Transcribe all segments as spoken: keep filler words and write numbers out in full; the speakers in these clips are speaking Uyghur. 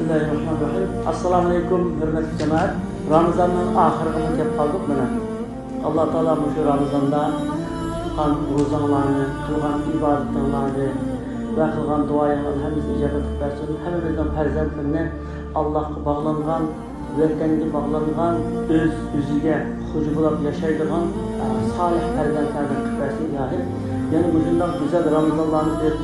بىسمىللاھىررەھمانىررەھىم. ئەسسالامۇئەلەيكۇم، ھۆرمەتلىك جامائەت. رامىزاننىڭ ئاخىرىغىمۇ كەپ قالدۇق مانا. ئاللا تائالا مۇشۇ رامىزاندا تۇتقان روزاڭلارنى، قىلغان ئىبادىتىڭلارنى ۋە قىلغان دۇئايىڭلارنى ھەممىسىنى ئىجابەت قىلىپ بەرسۇن. ھەممىمىزنىڭ پەرزەنتلىرىنى ئاللاھقا باغلانغان، ۋەتەنگە باغلانغان، ئۆز ئۆزىگە خوجا بولاپ ياشايدىغان، ئە، سالىھ پەرزەنتلەردىن قىلىپ بەرسۇن ئىلاھىم. يەنە مۇشۇنداق گۈزەل رامىزانلارنى بېرىپ،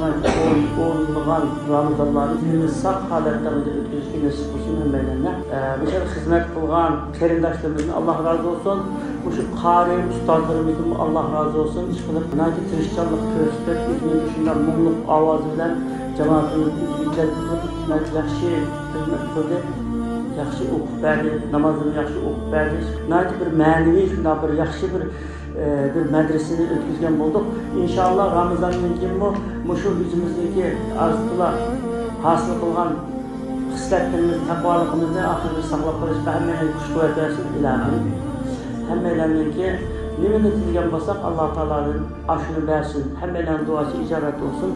ئورۇنلىغان رامىزانلارنى ئۆزىمىز ساق ھالەتتە ئۆتكۈزۈشكە نېسىپ قىلسۇن ھەممەيلەننى. ئە، مۇشۇ خىزمەت قىلغان قېرىنداشلىرىمىزدىن ئاللا رازى بولسۇن. مۇشۇ قارىي ئۇستازلىرىمىزدىنمۇ ئاللا رازى بولسۇن. ئىشقىلىپ ناھايىتى تىرىشچانلىق كۆرسىتىپ، ئۆزىنىڭ شۇنداق مۇڭلۇق ئاۋازى بىلەن جامائىتىمىزنى ئۆزىگە جەلپ قىلىپ، ناھايىتى ياخشى خىزمەت قىلدى. ياخشى ئوقۇپ بەردى، نامازىنى ياخشى ئوقۇپ بەردى. ناھايىتى بىر مەنىۋى، شۇنداق بىر ياخشى بىر، ئە، بىر مەدرىسىنى ئۆتكۈزگەن بولدۇق. ئىنشائاللا، رامىزاندىن كېيىنمۇ مۇشۇ ئۆزىمىزنىڭكى ئارزۇلا ھاسىل قىلغان خىسلەتلىرىمىز، تەقۋالىقىمىزنى ئاخىرىدا ساقلاپ قېلىشقا ھەممەيلەنگە كۈچ-قۇۋۋەت بەرسۇن، ئىلاھىم. ھەممەيلەننىڭكى نېمىنى تىلىگەن بولساق، ئاللا تائالادىن ئاشۇنى بەرسۇن. ھەممەيلەننىڭ دۇئاسى ئىجابەت بولسۇن.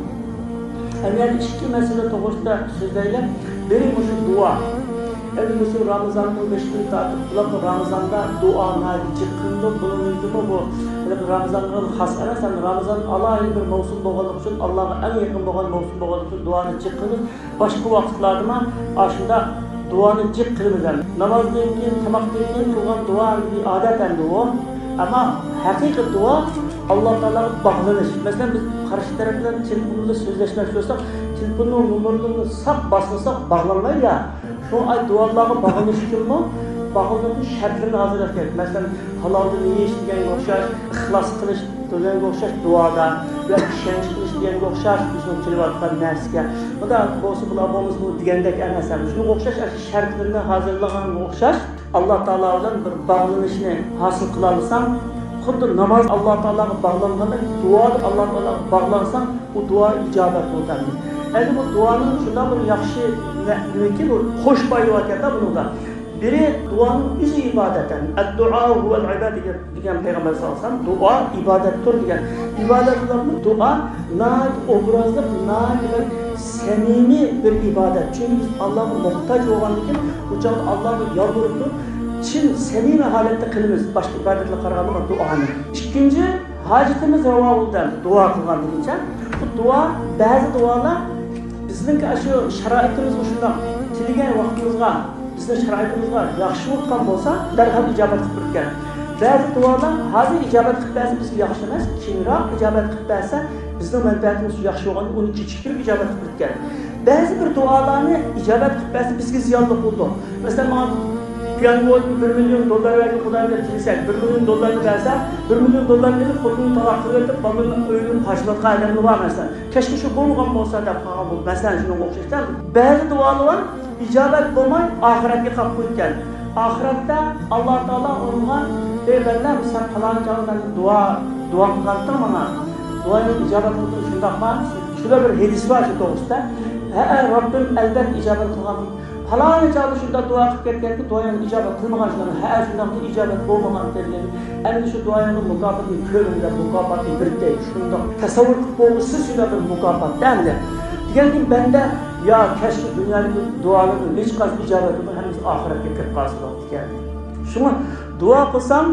ئەمدى يەنە ئىككى مەسىلە توغرىسىدا سۆزلەيلى. بىرى مۇشۇ دۇئا. ئەمدى مۇشۇ رامىزاننىڭ بېشىدىن تارتىپ، بولۇپمۇ رامىزاندا دۇئا ناھايىتى جىق قىلىنىدۇ. بۇنىڭدىن كېيىنمۇ بۇ، بۇ رامىزانغا خاس ئەمەس، ھەم رامىزان ئالاھىدە بىر مەۋسۇم بولغانلىقى ئۈچۈن، ئاللاغا ئەڭ يېقىن بولغان مەۋسۇم بولغانلىقى ئۈچۈن دۇئانى جىق قىلىمىز. باشقا ۋاقىتلاردىمۇ ئاشۇنداق دۇئانى جىق قىلىمىز ئەمدى. نامازدىن كېيىن، تاماقتىن كېيىن قىلغان دۇئا ئەمدى ئادەت ئەمدى ئۇ. ئەمما ھەقىقىي دۇئا ئاللا تائالاغا باغلىنىش. مەسىلەن، بىز قارشى تەرەپ بىلەن تېلېفوندا سۆزلەشمەكچى بولساق، تېلېفوننىڭ نومۇرىنى ساق باسمىساق باغلانمايدۇ يا. شۇڭا ئاي دۇئالارغا باغلىنىش ئۈچۈنمۇ باغلىنىشنىڭ شەرتلىرىنى ھازىرلاش كېرەك. مەسىلەن، ھالالدىن يېيىش دېگەنگە ئوخشاش، ئىخلاس قىلىش دېگەنگە ئوخشاش دۇئادا ۋە ئىشەنچ قىلىش دېگەنگە ئوخشاش بىزنىڭ كېلىۋاتقان نەرسىگە. بۇنداق بولسا بۇلار بولمىسا بۇ دېگەندەك ئەمەس. شۇنىڭغا ئوخشاش ئاشۇ شەرتلىرىنى ھازىرلىغانغا ئوخشاش ئاللا تائالا بىلەن بىر باغلىنىشنى ھاسىل قىلالىساڭ، خۇددى ناماز ئاللا تائالاغا باغلانغاندەك، دۇئادا ئاللا تائالاغا باغلانساڭ، ئۇ دۇئا ئىجابەت بولىدۇ. ئەمدى بۇ دۇئانىڭ شۇنداق بىر ياخشى نە-، نېمىكى، بۇ خۇش پايى باركەن بۇنىڭدا. بىرى دۇئانىڭ ئۆزى ئىبادەت. ئەددۇئا ھۇۋەل ئىبادە دېگەن، دېگەن پەيغەمبەر ساللاللاھۇ ئەلەيھى ۋەسەللەم، دۇئا ئىبادەتتۇر دېگەن. ئىبادەتلەرمۇ دۇئا ناھايىتى ئوبرازلىق، ناھايىتى بىر سەمىمىي بىر ئىبادەت. چۈنكى بىز ئاللاغا موھتاج بولغاندىن كېيىن، ئۇ چاغدا ئاللاغا يالۋۇرۇپ تۇرۇپ، چىن سەمىمىي ھالەتتە قىلىمىز، باشقا ئىبادەتلەرگە قارىغاندا دۇئانى. ئىككىنچى، ھاجىتىمىز راۋا بولدى دەپ دۇئا قىلغاندىكىنچە، بۇ دۇئا، بەزى دۇئالار بىزنىڭكى ئاشۇ شارائىتىمىزغا شۇنداق تىلىگەن ۋاقتىمىزغا، بىزنىڭ شارائىتىمىزغا ياخشى بولۇپ قالغان بولسا، دەرھال ئىجابەت قىلىپ بېرىدىكەن. بەزى دۇئالار ھازىر ئىجابەت قىلىپ بەرسە بىزگە ياخشى ئەمەس، كېيىنراق ئىجابەت قىلىپ بەرسە بىزنىڭ مەنپەئەتىمىز ياخشى بولغاندىن ئۇنى كېچىكتۈرۈپ ئىجابەت قىلىپ بېرىدىكەن. بەزى بىر دۇئالارنى ئىجابەت قىلىپ بەرسە بىزگە زىيانلىق بولىدۇ. مەسىلەن، ماڭا پىيانگونى بىر مىليون دوللار بەرگىن خۇدايىم دەپ تىلىسەك، بىر مىليون دوللارنى بەرسە، بىر مىليون دوللارنى ئېلىپ خوتۇنىنى تالاق قىلىۋېتىپ، بالىلىرىنى ئۆيىدىن تاشلىۋاتقان ئادەملەر بار مەسىلەن. كەچكە شۇ بولمىغان بولسا دەپ قالغان بولىدۇ. مەسىلەن، شۇنىڭغا ئوخشاش. بەزى دۇئالار ئىجابەت بولماي ئاخىرەتكە قاپقۇيدىكەن. ئاخىرەتتە ئاللا تائالا ئۇنىڭغا، ئەي بەندەم، سەن پالان چاغدا مەندىن دۇئا، دۇئا قىلغانتىڭ ماڭا. دۇئايىڭنى ئىجابەت قىلدىم، شۇنداقما؟ شۇنداق بىر ھەدىس بار شۇ توغرىسىدا. ھەئە، رەببىم ئەلبەتتە ئىجابەت قىلغان. پالانى چاغدا شۇنداق دۇئا قىلىپ كەتكەنكى، دۇئايىڭنى ئىجابەت قىلمىغان شۇنداق. ھەئە، شۇنداقتى، ئىجابەت بولمىغان دېگەن. ئەمدى شۇ دۇئايىڭنىڭ مۇكاپاتىنى كۆرۈڭ دەپ مۇكاپاتنى بېرىدۇ. شۇنداق تەسەۋۋۇر قىلىپ بولغۇسىز شۇنداق بىر مۇكاپات دەمدى. دېگەندىن بەندە، يا كەچكى دۇنيادىكى دۇئالىرىم ھېچقايسى ئىجابەت بولماي، ھەممىسى ئاخىرەتكە كېتىپ قالسىلا دېگەن. شۇڭا دۇئا قىلساڭ،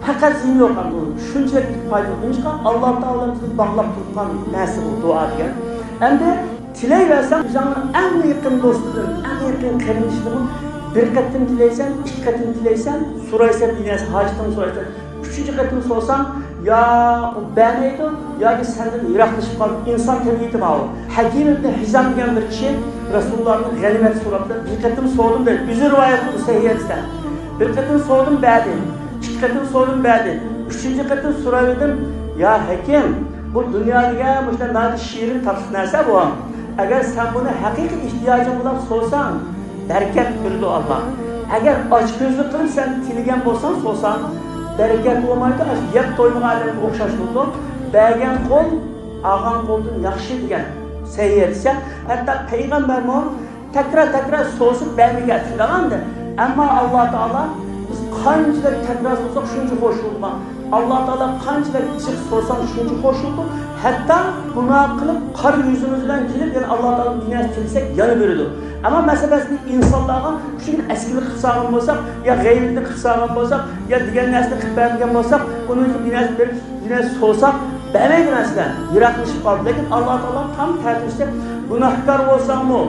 پەقەت زىيىنى يوق، ئەمدى شۇنچىلىك پايدىلىق. نېمىشقا؟ ئاللا تائالا بىزنى باغلاپ تۇرغان نەرسە بۇ دۇئا دېگەن. ئەمدى تىلەيۋەرسەڭ، ئۆزۈڭنىڭ ئەڭ يېقىن دوستىدىن، ئەڭ يېقىن قېرىندىشىدىنمۇ بىر قېتىم تىلەيسەن، ئىككى قېتىم تىلەيسەن، سورايسەن، بىر نەرسە ھاجىتىڭنى سورايسەن. ئۈچىنچى قېتىم سورىساڭ، يا ئۇ بەرمەيدۇ، ياكى سەندىن يىراقلىشىپ قالدى. ئىنسان تەبىئىتى ماۋۇ. ھەكىم ئىبنى ھىزام دېگەن بىر كىشى رەسۇلۇللانىڭ غەنىيمەت سوراپتۇ. بىر قېتىم سورىدىم دەيدۇ. ئۆزى رىۋايەت قىلدى سەھىھ ھەدىستە. بىر قېتىم سورىدىم، بەردى. ئىككى قېتىم سورىدىم، بەردى. ئۈچىنچى قېتىم سوراۋىدىم، يا ھەكىم، بۇ دۇنيا دېگەن مۇشۇنداق ناھايىتى شېرىن تاتلىق نەرسە بۇ. ئەگەر سەن بۇنى ھەقىقىي ئېھتىياجىڭ بولاپ سورىساڭ، بەرىكەت بېرىدۇ ئاللا. ئەگەر ئاچكۆزلۈك قىلىپ سەن تىلىگەن بولساڭ، سورىساڭ، بەرىكەت بولمايدۇ، ئاشۇ يەپ تويمىغان ئادەمگە ئوخشاش بولىدۇ. بەرگەن قول، ئالغان قولدىن ياخشى دېگەن سەھىھ ھەدىس. ھەتتا پەيغەمبەرمۇ تەكرار، تەكرار سورىسا بەرمىگەن شۇنداق ئەمدى. ئەمما ئاللا تائالا بىز قانچىلىك تەكرار سورىساق شۇنچە خوش بولىدىغان. ئاللا تائالا قانچىلىك جىق سورىساڭ شۇنچە خوش بولىدۇ. ھەتتا گۇناھ قىلىپ قارا يۈزىمىز بىلەن كېلىپ يەنە ئاللا تائالا بىر نەرسە تىلىسەك يەنە بېرىدۇ. ئەمما مەسىلەن ئىنسانلارغا شۇ ئەسكىلىك قىلىپ سالغان بولساق يا غەيۋىتىنى قىلىپ سالغان بولساق يا دېگەن نەرسىنى قىلىپ بەرمىگەن بولساق ئۇنىڭ ئۈچۈن بىر نەرسە بىر نەرسە سورىساق بەرمەيدۇ مەسىلەن. يىراقلىشىپ قالدى. لېكىن ئاللا تائالا تام تەتۈرسە گۇناھكار بولساڭمۇ،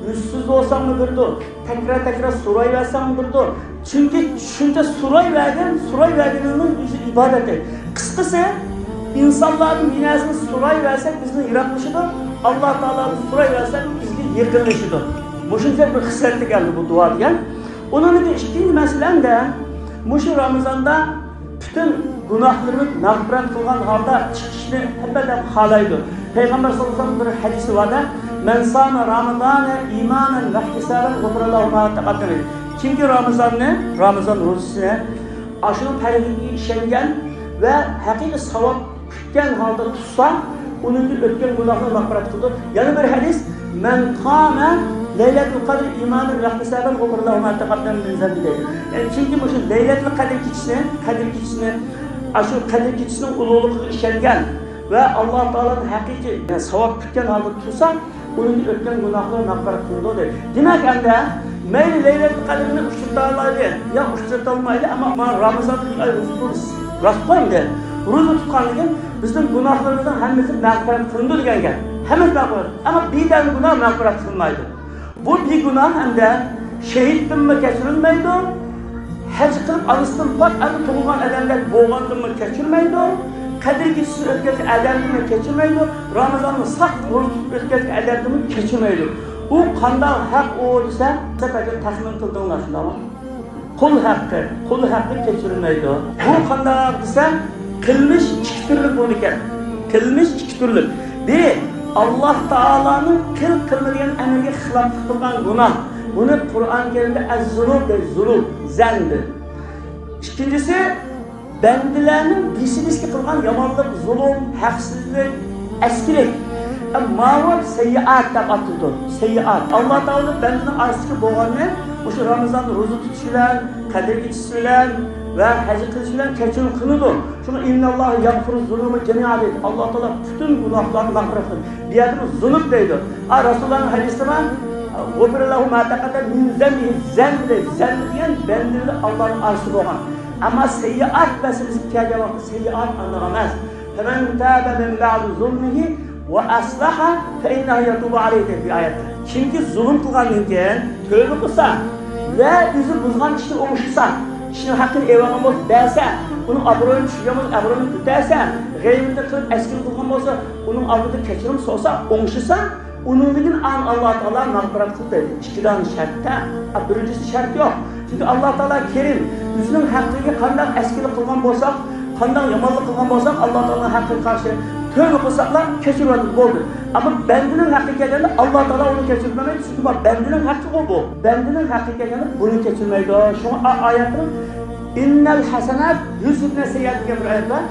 يۈزسىز بولساڭمۇ بېرىدۇ. تەكرار تەكرار سورايۋەرسەڭمۇ بېرىدۇ. چۈنكى شۇنچە سورايۋەرگەن، سورايۋەرگىنىڭنىڭ ئۆزى ئىبادەت. قىسقىسى، ئىنسانلاردىن بىر نەرسىنى سورايۋەرسەك بىزدىن يىراقلىشىدۇ. ئاللا تائالادىن سورايۋەرسەك بىزگە يېقىنلىشىدۇ. مۇشۇنچە بىر خىسلەتكە كەلدى بۇ دۇئا دېگەن. ئۇنىڭدىن كېيىن ئىككىنچى مەسىلەمدە مۇشۇ رامىزاندا پۈتۈن گۇناھلىرىمىز مەغپىرەت قىلغان ھالدا چىقىشنى ھەممە ئادەم خالايدۇ. پەيغەمبەر ساللاللاھۇ ئەلەيھى ۋەسەللەم بىر ھەدىسى باردا، مەن سامە رامىزانە ئىمانەن ۋەھتىسابەن غۇفىرەللاھۇ ما تەقەددەمە. كىمكى رامىزاننى، رامىزان روزىسىنى ئاشۇنىڭ پەرزلىكىگە ئىشەنگەن ۋە ھەقىقىي ساۋاب كۈتكەن ھالدا تۇتسا، ئۇنىڭدىن ئۆتكەن گۇناھلىرى مەغپىرەت قىلىدۇ. يەنە بىر ھەدىس، مەن قامە لەيلەتۇل قەدر ئىمانەن ۋەھتىسابەن غۇفىرەللاھۇ ما تەقەددەمە مىن زەنبى دەيدۇ. يەنى كىمكى مۇشۇ لەيلەتۇل قەدر كېچىسىنى، قەدر كېچىسىنى، ئاشۇ قەدر كېچىسىنىڭ ئۇلۇغلۇقىغا ئىشەنگەن ۋە ئاللا تائالادىن ھەقىقىي ساۋاب كۈتكەن ھالدا تۇرسا، ئۇنىڭ ئۆتكەن گۇناھلىرى مەغپىرەت قىلىنىدۇ دەيدۇ. دېمەك، ئەمدى مەيلى لەيلەتۇل قەدرنى ئۇچرىتالايلى يا ئۇچرىتالمايلى، ئەمما مانا رامىزان ئاي ئۇزۇن راستقۇ ئەمدى. روزا تۇتقاندىن كېيىن بىزنىڭ گۇناھلىرىمىزنىڭ ھەممىسى مەغپىرەت قىلىنىدۇ دېگەن گەپ. ھەممىسى مەغپىرەت. ئەمما بىر دانە گۇناھ مەغپىرەت قىلىنمايدۇ. بۇ بىگۇناھ ھەمدە شېھىتتىنمۇ كەچۈرۈلمەيدۇ، ھەج قىلىپ ئانىسىدىن پاك ئەمدى تۇغۇلغان ئادەمدەك بولغاندىنمۇ كەچۈرمەيدۇ، قەدىر كېچىسىنى ئۆتكەزگەن ئادەمدىنمۇ كەچۈرمەيدۇ، رامىزاننى ساق روزا تۇتۇپ ئۆتكەزگەن ئادەمدىنمۇ كەچۈرمەيدۇ. ئۇ قانداق ھەق ئۇ دېسە، سەپەردە تەخمىن قىلدىڭلار شۇنداقمۇ؟ قۇل ھەققى، قۇل ھەققى كەچۈرمەيدۇ. بۇ قانداق دېسە، قىلمىش ئىككى تۈرلۈك بولىدىكەن. قىلمىش ئىككى تۈرلۈك. بىرى، ئاللا تائالانىڭ قىل قىلما دېگەن ئەمرىگە خىلاپلىق قىلغان گۇناھ. بۇنى قۇرئان كەرىمدە ئەز-زۇنۇب دەيدۇ، زۇنۇب، زەنب. ئىككىنچىسى، بەندىلەرنىڭ بېشى-بېشىگە قىلغان يامانلىق، زۇلۇم، ھەقسىزلىك، ئەسكىلىك. ئە، ماۋۇ سەييىئات دەپ ئاتىلىدۇ. سەييىئات. ئاللا تائالا بەندىنىڭ ئارىسىدىكى بولغاننى مۇشۇ رامىزاندا روزا تۇتۇش بىلەن، قەدىر كېچىسى بىلەن ۋە ھەج قىلىش بىلەن كەچۈرۈم قىلىنىدۇ. شۇڭا ئىنناللاھە يەغفىرۇز زۇنۇبە جەمىئا دەيدۇ. ئاللا تائالا پۈتۈن گۇناھلارنى مەغپىرەت قىلىدۇ. بۇ يەردە زۇنۇب دەيدۇ. ئا، رەسۇلۇللاھنىڭ ھەدىسىدە بار، غۇفىرە لەھۇ ما تەقەددەمە مىن زەنبىھى، زەنب دەيدۇ. زەنب دېگەن بەندە بىلەن ئاللانىڭ ئارىسىدا بولغان. ئەمما سەييىئات مەسىلىسىگە كەلگەن ۋاقىتتا سەييىئات ئانداق ئەمەس. فَمَنْ تَابَ مِنْ بَعْدِ ظُلْمِهِ وَأَصْلَحَ فَإِنَّهُ يَتُوبُ عَلَيْهِ دەيدۇ بۇ ئايەتتە. كىمكى زۇلۇم قىلغاندىن كېيىن تۆۋە قىلسا ۋە ئۆزى بۇزغان ئىشنى ئوڭشىسا، ئىشنىڭ ھەققىنى ئېلىۋالغان بولسا، بەرسە، ئۇنىڭ ئابرۇيىنى چۈشۈرگەن بولسا، ئابرۇيىنى كۆتەرسە، غەيۋىتىنى قىلىپ ئەسكىلىك قىلغان بولسا، ئۇنىڭ ئالدىدا كەچۈرۈم سورىسا، ئوڭشىسا، ئۇنىڭدىن كېيىن ئاڭ ئاللا تائالا مەغپىرەت قىلدى دەيدۇ. ئىككى دانە شەرتتە، ئا، بىرىنچىسى شەرت يوق. چۈنكى ئاللا تائالا كېرىم، ئۆزىنىڭ ھەققىگە قانداق ئەسكىلىك قىلغان بولساق، قانداق يامانلىق قىلغان بولساق، ئاللا تائالانىڭ ھەققىگە قارشى تۆۋە قىلساقلا كەچۈرۈۋەتىدۇ، بولدى. ئەمما بەندىنىڭ ھەققىگە كەلگەندە ئاللا تائالا ئۇنى كەچۈرمەيدۇ، چۈنكى بۇ بەندىنىڭ ھەققىغۇ بۇ. بەندىنىڭ ھەققىگە كەلگەندە بۇنى كەچۈرمەيدۇ. شۇڭا ئا-، ئايەتنىڭ ئىننەل ھەسەنات يۇزھىبنە سەييئات دېگەن بىر ئايەت بار.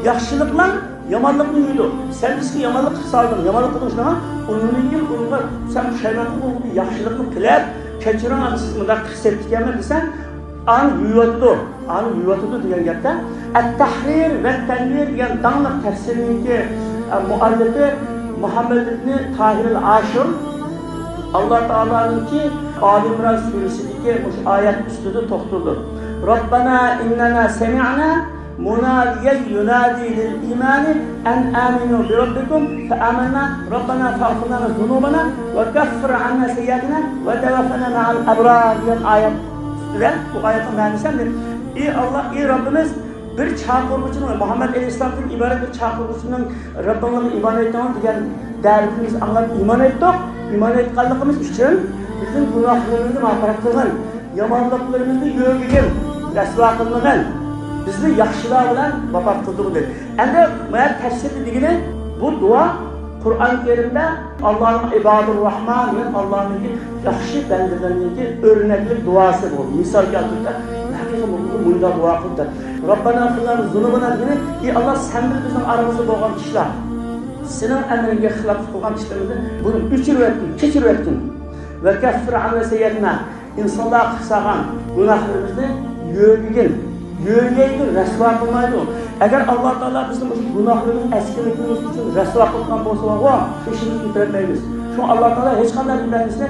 ياخشىلىقلار يامانلىقنى يۇيىدۇ. سەن بىزگە يامانلىق قىلىپ سالدىڭ، يامانلىق قىلدىڭ شۇنىڭغا، ئۇنىڭدىن كېيىن ئۇنىڭغا سەن پۇشايمان قىلغىن، ياخشىلىقنى تىلەپ، كەچۈرۈڭ، ئەمدى سىز مۇنداق قىلىپ سەپتىكەنمەن دېسەڭ، ئانى يۇيۇۋاتىدۇ، ئانى يۇيۇۋاتىدۇ دېگەن گەپتە. ئەت-تەھرىر ۋە تەنۋىر دېگەن داڭلىق تەپسىرنىڭكى، ئە، مۇئەللىپى مۇھەممەد ئىبنى تاھىرىل ئاشۇر ئاللا تائالانىڭكى ئالى ئىمران سۈرىسىدىكى مۇشۇ ئايەت ئۈستىدە توختىلىدۇ. رەببەنا ئىننەنا سەمىئنا مۇنادىيەن يۇنادى لىل ئىمانى ئەن ئامىنۇ بىرەببىكۇم فەئامەننا رەببەنا فەغفىر لەنا زۇنۇبەنا ۋە كەففىر ئەننا سەييئاتىنا ۋە تەۋەففەنا مەئەل ئەبرار دېگەن ئايەت ئۈستىدە، بۇ ئايەتنىڭ مەنىسى ئەمدى، ئى ئاللا، ئى رەببىمىز، بىر چاقىرغۇچىنىڭ، مۇھەممەد ئەلەيھىسسالامدىن ئىبارەت بىر چاقىرغۇچىنىڭ رەببىڭلارغا ئىمان ئېيتىڭ دېگەن دەۋىتىنى بىز ئاڭلاپ ئىمان ئېيتتۇق. ئىمان ئېيتقانلىقىمىز ئۈچۈن بىزنىڭ گۇناھلىرىمىزنى مەغپىرەت قىلغىن. يامانلىقلىرىمىزنى يۆگىگىن، رەسۋا قىلمىغىن. بىزنى ياخشىلار بىلەن ۋاپات قىلدۇرغىن دېدى. ئەمدى مانا تەپسىردە دېگىنى، بۇ دۇئا قۇرئان كەرىمدە ئاللانىڭ ئىبادۇر راھمان، يەنى ئاللانىڭكى ياخشى بەندىلىرىنىڭكى ئۆرنەكلىك دۇئاسى بۇ. مىسال كەلتۈردى. ھەقىقىي بۇ مۇنداق دۇئا قىلدى. رەببەنا فىر لەنا زۇنۇبەنا دېگىنى، ئى ئاللا، سەن بىلەن بىزنىڭ ئارىمىزدا بولغان ئىشلار، سېنىڭ ئەمرىڭگە خىلاپ قىلغان ئىشلىرىمىزنى بۇنى ئۆچۈرۈۋەتكىن، كەچۈرۈۋەتكىن. ۋە كەففىر ئەننا سەييئاتىنا، ئىنسانلار قىلساغان گۇناھلىرىمىزنى يۆگىگىن، يۆگەيدۇ، رەسۋا قىلمايدۇ. ئەگەر ئاللا تائالا بىزنى مۇشۇ گۇناھلىرىمىز، ئەسكىلىكىمىز ئۈچۈن رەسۋا قىلغان بولسا، ۋاھ، بېشىمىزنى كۆتۈرەلمەيمىز. شۇڭا ئاللا تائالا ھېچقانداق بىر بەندىسىنى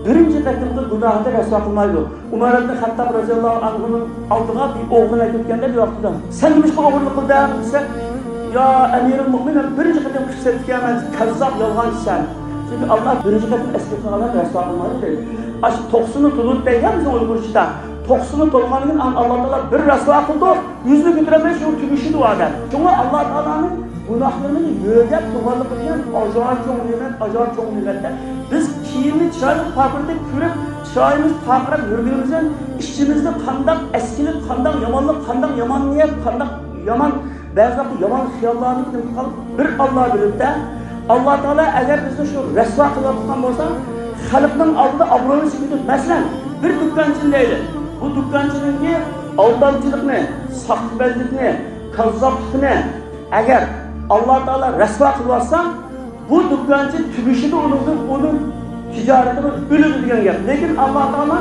بىرىنچى قېتىمقى گۇناھىدا رەسۋا قىلمايدۇ. ئۇمەر ئىبن خەتتاب رەزىياللاھۇ ئەنھۇنىڭ ئالدىغا بىر ئوغرىنى ئەكەتكەندە بىر ۋاقتىدا، سەن نېمىشقا ئوغرىلىق قىلدىڭ دېسە، يا ئەمىرۇل مۆمىنىن، بىرىنچى قېتىم قىلىپ سەتكەنمەن، كەززاب، يالغانچىسەن. چۈنكى ئاللا بىرىنچى قېتىم ئەسكىلىك قىلغانلارنى رەسۋا قىلمايدۇ دەيدۇ. ئاشۇ توقسىنى تولدى دەيدۇ بىزنىڭ ئۇيغۇرچىدا. توقسىنى تولغاندىن كېيىن ئاللا تائالا بىر رەسۋا قىلىدۇ، يۈزىنى كۆتۈرەلمەي شۇ تۈگىشىدۇ ئۇ ئادەم. شۇڭا ئاللا تائالانىڭ گۇناھلىرىنى يۆگەپ تۇرغانلىقى دېگەن ئاجايىپ چوڭ نېمەت، ئاجايىپ چوڭ نېمەتتە. بىز كىيىمنى چىرايلىق پارقىرىتىپ كىرىپ، چىرايىمىز پارقىراپ يۈرگىنىمىزدىن ئىچىمىزدە قانداق ئەسكىلىك، قانداق يامانلىق، قانداق يامان نىيەت، قانداق يامان، بەزى ۋاقىتتا يامان خىياللارنى كېلىپ قالىپ، بىر ئاللا بىلىدۇ-دە. ئاللا تائالا ئەگەر بىزنى شۇ رەسۋا قىلىۋاتقان بولسا، خەلقنىڭ ئالدىدا ئابرۇيىنى سىقىدۇ. مەسىلەن، بىر دۇكانچىنى دەيلى. بۇ دۇكانچىنىڭكى ئالدامچىلىقنى، ساختىپەزلىكنى، كاززاپلىقنى ئەگەر ئاللا تائالا رەسۋا قىلىۋاتسا، بۇ دۇكانچى تۈگىشىدۇ، ئۇنىڭدىن، ئۇنىڭ تىجارىتىدىن ئۆلىدۇ دېگەن گەپ. لېكىن ئاللا تائالا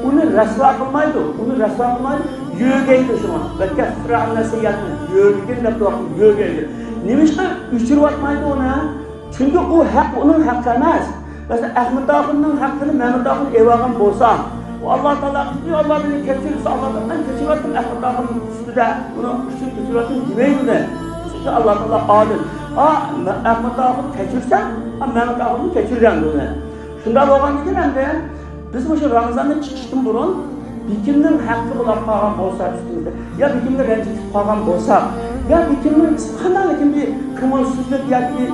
ئۇنى رەسۋا قىلمايدۇ، ئۇنى رەسۋا قىلمايدۇ، يۆگەيدۇ شۇڭا. بەلكى خىرائەن نەسىھەتنى يۆگىگەن دەپ تۇرۇپ يۆگەيدۇ. نېمىشقا ئۆچۈرۈۋاتمايدۇ ئۇنى؟ چۈنكى ئۇ ھەق ئۇنىڭ ھەققى ئەمەس. مەسىلەن، ئەخمەت ئاخۇننىڭ ھەققىنى مەمەت ئاخۇن ئېلىۋالغان بولسا، ئۇ ئاللا تائالا، ئى ئاللا، مېنى كەچۈر دېسە، ئاللا تائالا، مەن كەچۈرۈۋەتتىم ئەخمەت ئاخۇن ئۈستىدە، ئۇنىڭ ئۈچۈن كەچۈرۈۋەتتىم دېمەيدۇ ئۇنى. چۈنكى ئاللا تائالا ئادىل. ئا، مە-، ئەخمەت ئاخۇن كەچۈرسەڭ، ئا، مەمەت ئاخۇنمۇ كەچۈرگەن بۇنى. شۇنداق بولغاندىكىن ئەمدى بىز مۇشۇ رامىزاندىن چىقىشتىن بۇرۇن بېكىمنىڭ ھەققى بولاپ قالغان بولسا ئۈستىمىزدە، يا بېكىمنى رەنجىتىپ قالغان بولساق، يا بېكىمنىڭ قانداقلىكىن بىر كۆڭۈلسىزلىك ياكى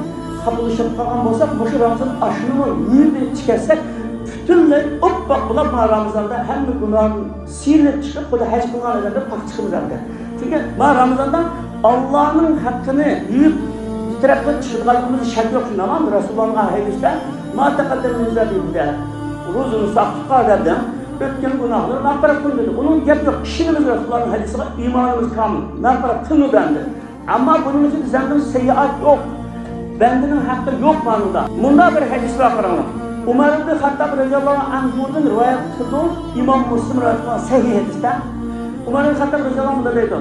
خاپىلىشىپ قالغان بولساق، مۇشۇ رامىزان ئاشۇنىمۇ يۇيۇپ چىقارساق، پۈتۈنلەي ئوپپاق بولۇپ، مانا رامىزاندا ھەممە گۇناھىنى سىيرىلىپ چىقىپ، خۇددى ھەج قىلغان ئادەمدەك پاك چىقىمىز ئەمدى. چۈنكى مانا رامىزاندا ئاللانىڭ ھەققىنى يۇيۇپ بىر تەرەپكە چىقىدىغانلىقىمىزدا شەك يوق، شۇنداقمۇ؟ رەسۇلۇللانىڭ ھەدىسىدە، ما تەقەددەم مىن زەنبىھى، روزىنى ساق تۇتقان ئادەمنىڭ ئۆتكەن گۇناھلىرى مەغپىرەت قىلىندى. ئۇنىڭ گەپ يوق. ئىشىنىمىز رەسۇلۇللانىڭ ھەدىسىگە، ئىمانىمىز كامىل. مەغپىرەت قىلىنىدۇ ئەمدى. ئەمما بۇنىڭ ئىچىدە زەنبىل سەييىئات يوق. بەندىنىڭ ھەققى يوق مانىدا. مۇنداق بىر ھەدىس بار، قاراڭلار. ئۇمەر ئىبن خەتتاب رەزىياللاھۇ ئەنھۇدىن رىۋايەت قىلىدۇ. ئىمام مۇسلىم رىۋايەت قىلغان سەھىھ ھەدىستە. ئۇمەر ئىبن خەتتاب رەزىياللاھۇ ئەنھۇ مۇنداق دەيدۇ.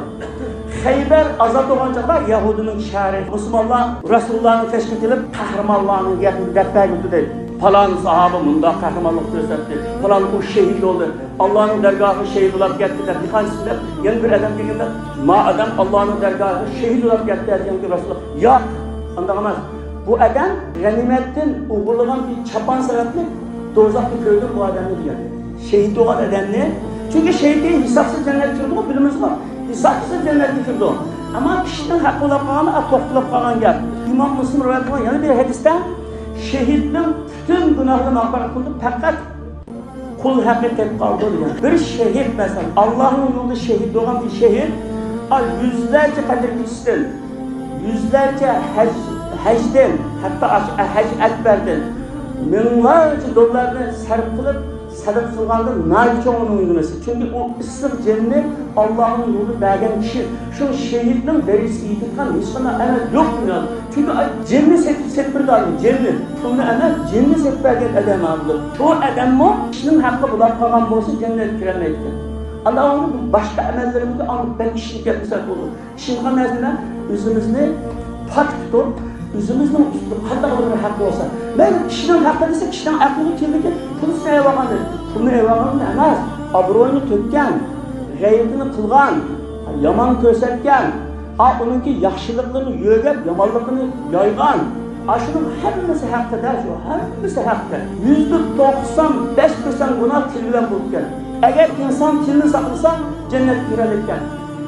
خەيبەر ئازاد بولغان چاغدا يەھۇدىينىڭ شەھىرى، مۇسۇلمانلار رەسۇلۇللانى تەشۋىق قىلىپ، قەھرىمانلارنىڭ گېپىنى دەپ بەرگۈدى دەيدۇ. پالان ساھابە مۇنداق قەھرىمانلىق كۆرسەتتى، پالان ئۇ شېھىت بولدى، ئاللانىڭ دەرگاھىغا شېھىت بولاپ كەتتى دەپ، بىر قانچىسى دەپ، يەنە بىر ئادەم كەلگەندە، ما ئادەم ئاللانىڭ دەرگاھىغا شېھىت بولاپ كەتتى دېگەنكى رەسۇلۇللا، ياق، ئانداق ئەمەس. بۇ ئادەم غەنىيمەتتىن ئوغرىلىغان بىر چاپان سەۋەبلىك دوزاختا كۆردۈم بۇ ئادەمنى دېگەن. شېھىت بولغان ئادەمنى. چۈنكى شېھىت دېگەن ھېسابسىز جەننەتكە كىرىدىغۇ، بىلىمىزغۇ؟ ھېسابسىز جەننەتكە كىرىدۇ. ئەمما كىشىنىڭ ھەققى بولاپ قالغان، ئا، توختىلىپ قالغان گەپ. ئىمام مۇسلىم رىۋايەت قىلغان يەنە بىر ھەدىستە، شېھىتنىڭ پۈتۈن گۇناھلىرى مەغپىرەت قىلىنىپ، پەقەت قۇل ھەققى قېلىپ قالىدۇ دېگەن. بىر شېھىت، مەسىلەن، ئاللانىڭ يولىدا شېھىت بولغان بىر شېھىت، ئا، يۈزلەرچە قەدىر كېچىسىدىن، يۈزلەرچە ھەج، ھەجدىن، ھەتتا ئاش-، ھەج ئەكبەردىن مىڭلارچە دوللارنى سەرپ قىلىپ، سەدىقە قىلغاندا ناھايىتى چوڭ ئۇنىڭ مەنىسى. چۈنكى ئۇ ئىسسىق جېنىنى ئاللانىڭ يولىدا بەرگەن كىشى. شۇ شېھىتنىڭ دەرىجىسىگە يېتىدىغان ھېچقانداق ئەمەل يوق دۇنيادا. چۈنكى جېنىنى سېتىپ، سېتىپ بېرىدۇ ئادەم، جېنىنى. پۇلنى ئەمەس، جېنىنى سېتىپ بەرگەن ئادەم ئادىل. شۇ ئادەممۇ كىشىنىڭ ھەققى بولاپ قالغان بولسا، جەننەتكە كىرەلمەيدىكەن. ئانداق بولغاندا بىز باشقا ئەمەللىرىمىزگە ئاندىن بەك ئىشىنىپ كەتمىسەك بولىدۇ. ئىشىنغان نەرسە بىلەن ئۆزىمىزنى پاك تۇتۇپ، ئۆزىمىزنىڭ ئۈستىدە قانداقلا بىر ھەق بولسا، مەيلى كىشىنىڭ ھەققى دېسە، كىشىنىڭ ئەقلىگە كېلىدىكى، پۇلىسىنى ئېلىۋالغان، پۇلنى ئېلىۋالغان ئەمەس، ئابرۇيىنى تۆككەن، غەيۋىتىنى قىلغان، يامان كۆرسەتكەن، ئا، ئۇنىڭكى ياخشىلىقلىرىنى يۆگەپ، يامانلىقىنى يايغان، ئاشۇنىڭ ھەممىسى ھەققىدە، شۇ ھەممىسى ھەققى. يۈزدە توقسان بەش پىرسەنت گۇناھ تىل بىلەن بولىدىكەن. ئەگەر ئىنسان تىلىنى ساقلىسا، جەننەتكە كىرەلەيدىكەن.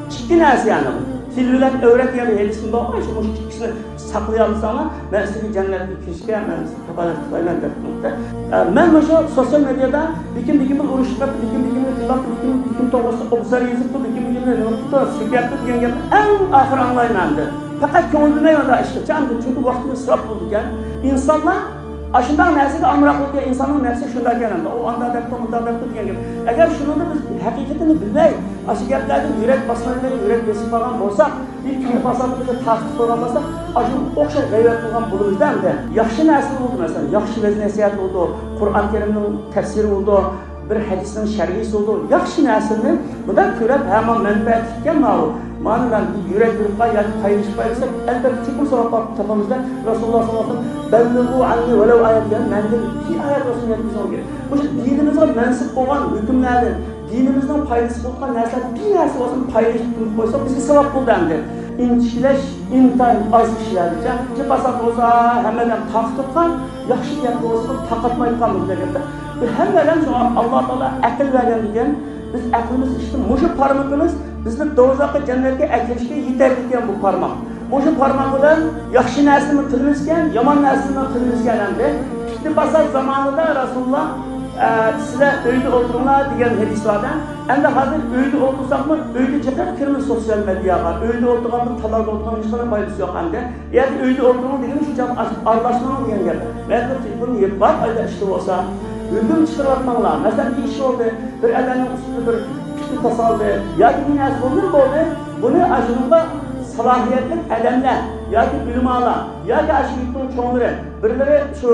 ئىككى نەرسە يەنى. تىل بىلەن ئەۋرەت دېگەن ھەدىسىمۇ بار، شۇ مۇشۇ ئىككىسىنى ساقلىيالىساڭلار، مەن سىلەرگە جەننەتكە كىرىشكە، مەن سىزگە كاپالەت قىلايمەن دەپ تۇرۇپتۇ. ئە، مەن مۇشۇ سوتسىيال مېدىيادا بېكىم بېكىم ئۇرۇشۇپ كەتتى، بېكىم بېكىمنى تىللاپتۇ، بېكىم بېكىم توغرىسىدا ئوبزور يېزىپتۇ، بېكىم بېكىمنى نېمە قىپتۇ، سۆكۈۋەتتى دېگەن گەپنى ئەڭ ئاخىرى ئاڭلايمەن ئەمدى. پەقەت كۆڭۈل بۆلمەي ئۇنداق ئىشقا، چۈنكى ۋاقتىمىز ئىسراپ بولىدىكەن. ئىنسانلار ئاشۇنداق نەرسىگە ئامراق بولىدىكەن، ئىنساننىڭ نەپسى شۇنداق ئىكەن ئەمدى. ئۇ ئانداق دەپتۇ، مۇنداق دەپتۇ دېگەن گەپ. ئەگەر شۇنىڭدا بىز ھەقىقىتىنى بىلمەي، ئاشۇ گەپلەردىن يۈرەك باسمايدىغان، يۈرەك بېسىپ قالغان بولساق، بىر كۈنلۈك پاساتلىقىمىزنى تارقىتىپ قويغان بولساق، ئاشۇ ئوخشاش غەيۋەت قىلغان بولىمىز-دە ئەمدى. ياخشى نەرسە بولدى، مەسىلەن، ياخشى ۋەز-نەسىھەت بولدى، قۇرئان كەرىمنىڭ تەپسىرى بولدى، بىر ھەدىسنىڭ شەرھىسى بولىدۇ. ياخشى نەرسىنى مۇنداق كۆرۈپ، ھە، مانا مەنپەئەتلىك ئىكەن ماۋۇ. مانا مەن يۈرەك بېرىپ قوي ياكى پايلىشىپ قوي دېسەك، ئەلبەتتە چوقۇم ساۋاب تاپىمىز-دە. رەسۇلۇللاھ ساللاللاھۇ ئەلەيھى ۋەسەللەم، «بەللىغۇ ئەننى ۋەلەۋ ئايەت» دېگەن، مەندىن بىر ئايەت بولسۇن يەتكۈزۈڭ دېگەن. مۇشۇ دىنىمىزغا مەنسۇپ بولغان ھۆكۈملەردىن، دىنىمىزنىڭ پايدىسى بولىدىغان نەرسىلەر بىر نەرسە بولسۇن پايدىلىشىپ قويسا، بىزگە ساۋاب بولىدۇ ئەمدى. ئىنچىكىلەش ئىنتايىن ئاز كىشىلەردىچە. بىر پاسات بولسا ھەممە ئادەم تاقىتىپ قالغان، ياخشى گەپ بولسا تاقاتمايدىغان بولىدۇ دېگەندە. بۇ ھەممە ئادەم شۇڭا ئاللا تائالا ئەقىل بەرگەن دېگەن، بىز ئەقلىمىز ئىشتىن مۇشۇ پارمىقىمىز بىزنى دوزاخقا، جەننەتكە ئەكىرىشكە يېتەرلىككەن بۇ پارماق. مۇشۇ پارماق بىلەن ياخشى نەرسىنىمۇ قىلىمىز ئىكەن، يامان نەرسىنىمۇ قىلىمىز ئىكەن ئەمدى. پىتنە پاسات زامانىدا رەسۇلۇللا، ئە، سىلەر ئۆيدە ئولتۇرۇڭلار دېگەن ھەدىس بار-دە. ئەمدى ھازىر ئۆيدە ئولتۇرساقمۇ، ئۆيدە جىقىپ كىرىمىز سوتسىيال مېدىياغا. ئۆيدە ئولتۇرغاندىن تاللاردا ئولتۇرغان ھېچقانداق پايدىسى يوق ئەمدى. يەنى ئۆيدە ئولتۇرۇڭ دېگىنى شۇ چاغ ئاش-، ئارىلاشماڭ دېگەن گەپ. مەن بىر تېلېفوننى يېپىپ باق، ئايدا ئىشتا بولسا، ھۆكۈم چىقىرىۋاتماڭلار. مەسىلەن، بىر ئىش بولدى، بىر ئادەمنىڭ ئۈستىدە بىر پىتنە تاسالدى ياكى بىر نەرسە بولدىمۇ بولدى، بۇنى ئاشۇنىڭغا سالاھىيەتلىك ئادەملەر ياكى ئۆلىمالار ياكى ئاشۇ يۇرتنىڭ چوڭلىرى، بىرلىرى شۇ،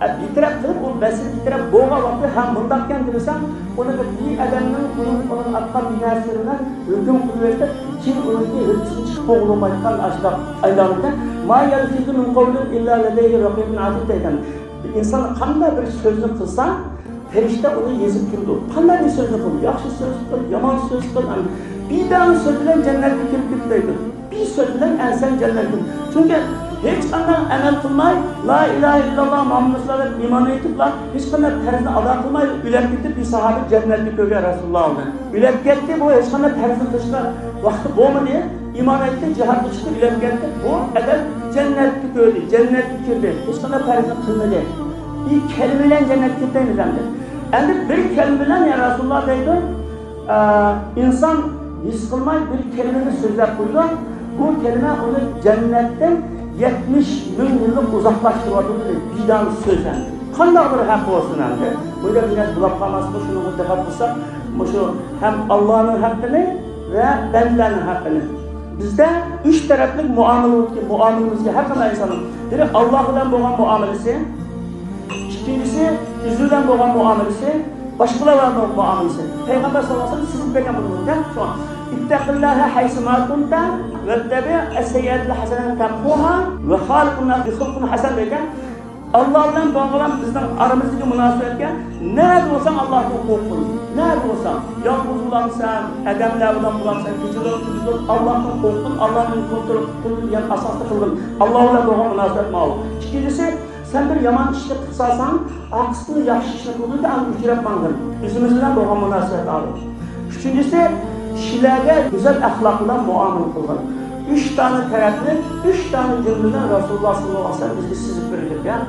ئە، بىتەرەپ قىلىپ، ئۇ مەسىلە بىتەرەپ بولغان ۋاقتى، ھە، مۇنداقكەن دېمىسەم، ئۇنى بىر ئادەمنىڭ ئۇنىڭ، ئۇنىڭ ئاتقان بىر نەرسىلىرى بىلەن ھۆكۈم قىلىۋېتىپ، كېيىن ئۇنىڭكى ھۆددىسىدىن چىقىپ بولغىلىمايدىغان ئاشۇنداق ئايلانمىدى. ما يلفظ من قول إلا لديه رقيب عتيد دەيدۇ. بىر ئىنسان قانداق بىر سۆزنى قىلسا، پەرىشتە ئۇنى يېزىپ كېلىدۇ. قانداق بىر سۆزنى قىل، ياخشى سۆز قىل، يامان سۆز قىل، ئەمدى بىر دانە سۆز بىلەن جەننەتكە كىرىپ كېتىدۇ. بىر سۆز بىلەن ئەنسەن جەننەتكە كىرىپ. چۈنكى ھېچقانداق ئەمەل قىلماي، لا ئىلاھە ئىللاللا مۇھەممەد رەسۇلۇللا دەپ ئىمان ئېيتىپلا، ھېچقانداق پەرزنى ئادا قىلماي ئۆلۈپ كېتىپ، بىر ساھابە جەننەتنى كۆرگەن رەسۇلۇللا ئالدىن. ئۆلۈپ كەتتى، بۇ ھېچقانداق پەرزنى قىلىشقا ۋاقتى بولمىدى. ئىمان ئېيتتى، جىھادقا چىقتى، ئۆلۈپ كەتتى. بۇ ئادەم جەننەتنى كۆردى، جەننەتكە كىردى. ھېچقانداق پەرزنى قىلمىدى. بىر كەلىمە بىلەن جەننەتكە كىردى ئەمدى. ئەمدى بىر كەلىمە بىلەن يا رەسۇلۇللا دەيدۇ، ئە، ئىنسان ھېس قىلماي بىر كەلىمىنى سۆزلەپ قويىدۇ. بۇ كەلىمە ئۇنى جەننەتتىن يەتمىش مىڭ يىللىق ئۇزاقلاشتۇرۇۋاتىدۇ دېدى. بىدان سۆز ئەمدى. قانداق بىر ھەق بولسۇن ئەمدى؟ بۇ يەردە بىر نەرسە بولۇپ قالماسمۇ؟ شۇنىڭغا دىققەت قىلساق، مۇشۇ ھەم ئاللانىڭ ھەققىنى ۋە بەندىلەرنىڭ ھەققىنى. بىزدە ئۈچ تەرەپلىك مۇئامىلە بولىدىكەن، مۇئامىلىمىزگە ھەر قانداق ئىنساننىڭ. بىرى، ئاللا بىلەن بولغان مۇئامىلىسى، ئىككىنچىسى، ئۆزى بىلەن بولغان مۇئامىلىسى، باشقىلار بىلەن بولغان مۇئامىلىسى. پەيغەمبەر ساللاللاھۇ ئەلەيھى ۋەسەللەم سىزىپ بەرگەن بۇنى. شۇڭا، اتق الله حيثما كنت واتبع السيئة الحسنة تمحها وخالق الناس بخلق حسن دېگەن. ئاللا بىلەن بولغان بىزنىڭ ئارىمىزدىكى مۇناسىۋەتكە نەدە بولساڭ ئاللادىن قورققىن. نەدە بولساڭ، يالغۇز بولامسەن، ئادەملەر بىلەن بولامسەن، كېچىلىرى كۈندۈزلىرى ئاللادىن قورققىن، ئاللانى كونترول قىلغىن دېگەن ئاساستا قىلغىن. ئاللا بىلەن بولغان مۇناسىۋەت ماۋۇ. ئىككىنچىسى، سەن بىر يامان ئىشنى قىلساڭ، ئارقىسىدىن ياخشى ئىشنى قىلغىنكى ئاندىن ئۆچۈرۈپ ماڭغىن. ئۆزىمىز بىلەن بولغان مۇناسىۋەت ئالىڭ. ئۈچىنچىسى، كىشىلەرگە گۈزەل ئەخلاق بىلەن مۇئامىلە قىلغىن. ئۈچ دانە تەرەپنى، ئۈچ دانە جۈملىنى رەسۇلۇللا ساللاللاھۇ ئەلەيھى ۋەسەللەم بىزگە سىزىپ بېرىدىكەن.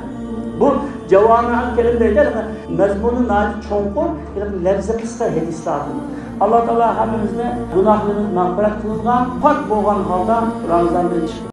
بۇ جاۋامىئۇل كەلىم دەيدۇ، مەزمۇنى ناھايىتى چوڭقۇر، لەپزى قىسقا ھەدىسلاردىن. ئاللا تائالا ھەممىمىزنى گۇناھلىرىمىز مەغپىرەت قىلىنغان، پاك بولغان ھالدا رامىزاندىن چىقىپ